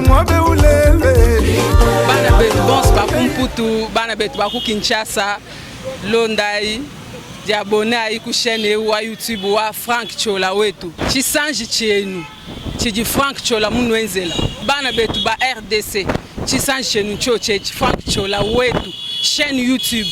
Muabe ulele. Bana betu bonso ba ku Mputu, bana betu ba ku Kinshasa, londayi diabonayi ku chaîne eu wa YouTube wa Franck Ciola wetu. Tshisanji tshienu tshidi Franck Ciola munuenzela. Bana betu ba RDC, tshisanji tshienu ntshiotshi etshi Franck Ciola wetu chaîne YouTube.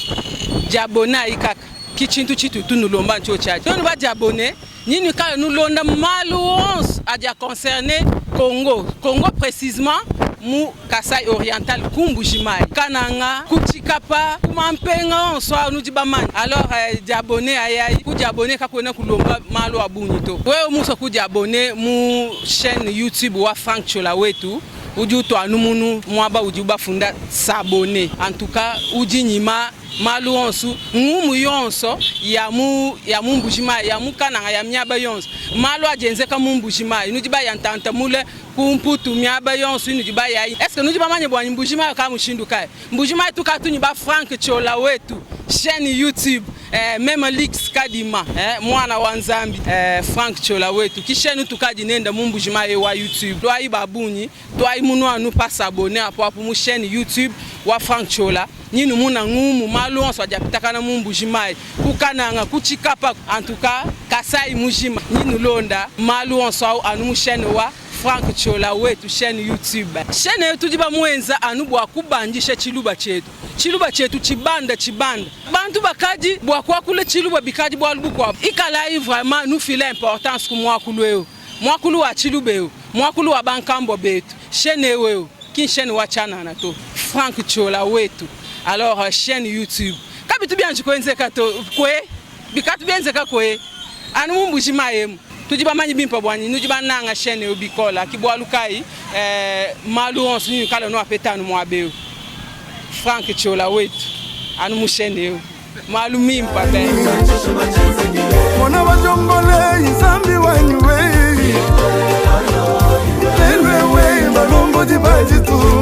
Diabonayi kaka, ki tshintu tshitu tunulomba ntshiotshi atshi. Nuenu badiabone Ni nuikale nulonda malu onso adi a concerne Congo, Congo precisement mu Kasai Oriental ku Mbuji-Mayi, Kananga, ku Tshikapa, ku mampenga onso awu nudi bamanye. Alors eh, diabonner ayayi, ku diabonner kakuena kulomba malu a bungi to. Wewe musue ku diabonner mu chaîne YouTube wa Franck Ciola wetu, udi utua anu munu muaba udibu bafunda s'abonner. En tout cas udi nyima Malu onsu, ngumu yonso ya mu ya mu Mbuji-Mayi, ya mu Kananga, ya miaba yonso, malu adi enzeka mu Mbuji-Mayi, nudi baya ntanta mule ku Mputu, miaba yonso inudi baya ayi. Est-ce que nudi bamanye bua Mbuji-Mayi ka mushindu kayi? Mbuji-Mayi tukatu ne ba Franck Ciola wetu, chaine YouTube, eh, meme Lix Kadima, eh, muana wa Nzambi, eh, Franck Ciola wetu, ki chaine utukadi nenda mu Mbuji-Mayi wa YouTube. Luayi ba bungi. Tuayi munu anu pa s'abonner apu apu mu chaine YouTube wa Franck Ciola ni numuna ngumu malu onso adi apitakana mu Mbuji Mayi, ku Kananga, ku Tshikapa en tout cas Kasai mujima ni nulonda malu onso au anu mu chaine wa Franck Ciola wetu chaine YouTube. Chaine eyo tudi bamuenza anu bua kubandisha tshiluba tshietu. Tshiluba tshietu tshibanda tshibanda. Bantu bakadi bua kuakula tshiluba bikadi bualu bukuabu. Ikalayi vraiment nufila importance ku muakulu eu. Muakulu wa tshiluba eu, muakulu wa bankambua betu. Chaine eu eu ki nchaine wa tshianana to. Franck Ciola wetu. Alors euh, chaine YouTube. Kabitu bianji kuenzeka to kwe bikatu bienzeka kwe anu mu mbuji mayi emu. Tudi bamanyi bimpe buanyi nudi bananga chaine eu bikola ki bualu kayi eh, malu onso nuikala nuapeta anu muaba eu. Franck Ciola wetu anu mu chaine eu. Malu mimpa be. Mona bajongole nzambi wanyi we lelwe we balombodi ba ditunga.